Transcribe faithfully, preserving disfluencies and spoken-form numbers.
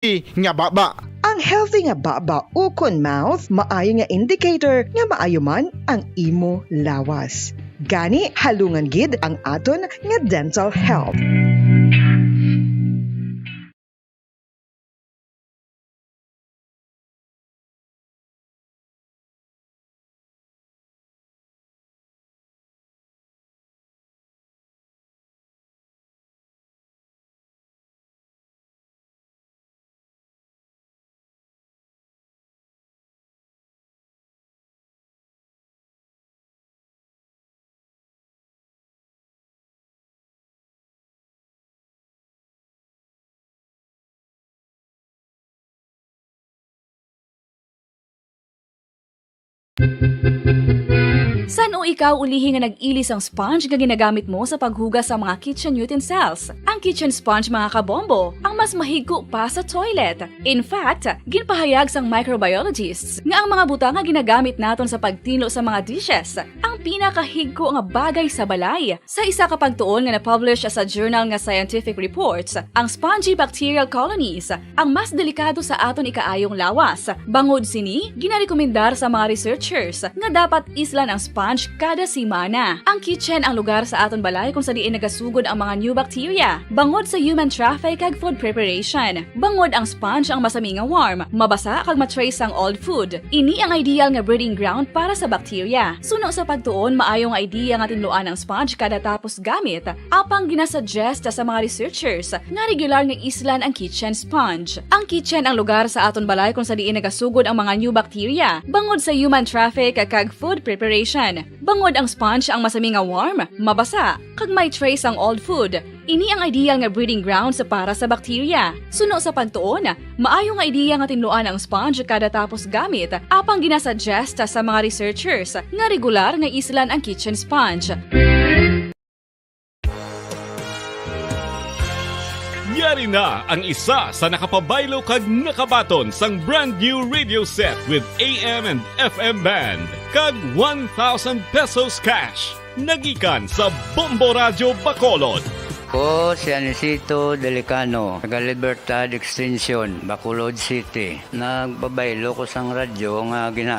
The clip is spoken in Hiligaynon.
nga baba. Ang healthy nga baba ukon mouth maayo nga indicator nga maayo man ang imo lawas. Gani, halungan gid ang aton nga dental health. San-o ikaw ulihi nga nag-ili sang sponge nga ginagamit mo sa paghugas sa mga kitchen utensils? Ang kitchen sponge, mga kabombo, ang mas mahigko pa sa toilet. In fact, ginpahayag sang microbiologists nga ang mga butang nga ginagamit naton sa pagtinlo sa mga dishes ang pinakahigko nga bagay sa balay. Sa isa ka pagtuon nga na-publish sa journal nga Scientific Reports, ang spongy bacterial colonies ang mas delikado sa aton ikaayong lawas. Bangod sini, ginarekomendar sa mga researchers nga dapat islan ang sponge kada semana. Ang kitchen ang lugar sa aton balay kung sa diin nagasugod ang mga new bacteria, bangod sa human traffic kag food preparation. Bangod ang sponge ang masami nga warm, mabasa kag ma-trace ang old food. Ini ang ideal nga breeding ground para sa bacteria. Suno sa pagtuon, maayo nga idea nga tinluan ang sponge kada tapos gamit, apang ginasuggest sa mga researchers nga regular nga islan ang kitchen sponge. Ang kitchen ang lugar sa aton balay kung sa diin nagasugod ang mga new bacteria, bangod sa human traffic kag food preparation. Bangod ang sponge ang masami nga warm, mabasa, kag may trace ang old food. Ini ang ideal nga breeding grounds para sa bacteria. Suno sa pagtuon, maayo nga idea nga tinluan ang sponge kada tapos gamit, apang ginasuggest sa mga researchers nga regular nga islan ang kitchen sponge. Yari na ang isa sa nakapabaylo kag nakabaton sang brand new radio set with A M and F M band kag one thousand pesos cash. Nagikan sa Bombo Radyo Bacolod. Ko si Anisito Delicano, taga Libertad Extension, Bacolod City. Nagpabaylo ko sang radyo nga gina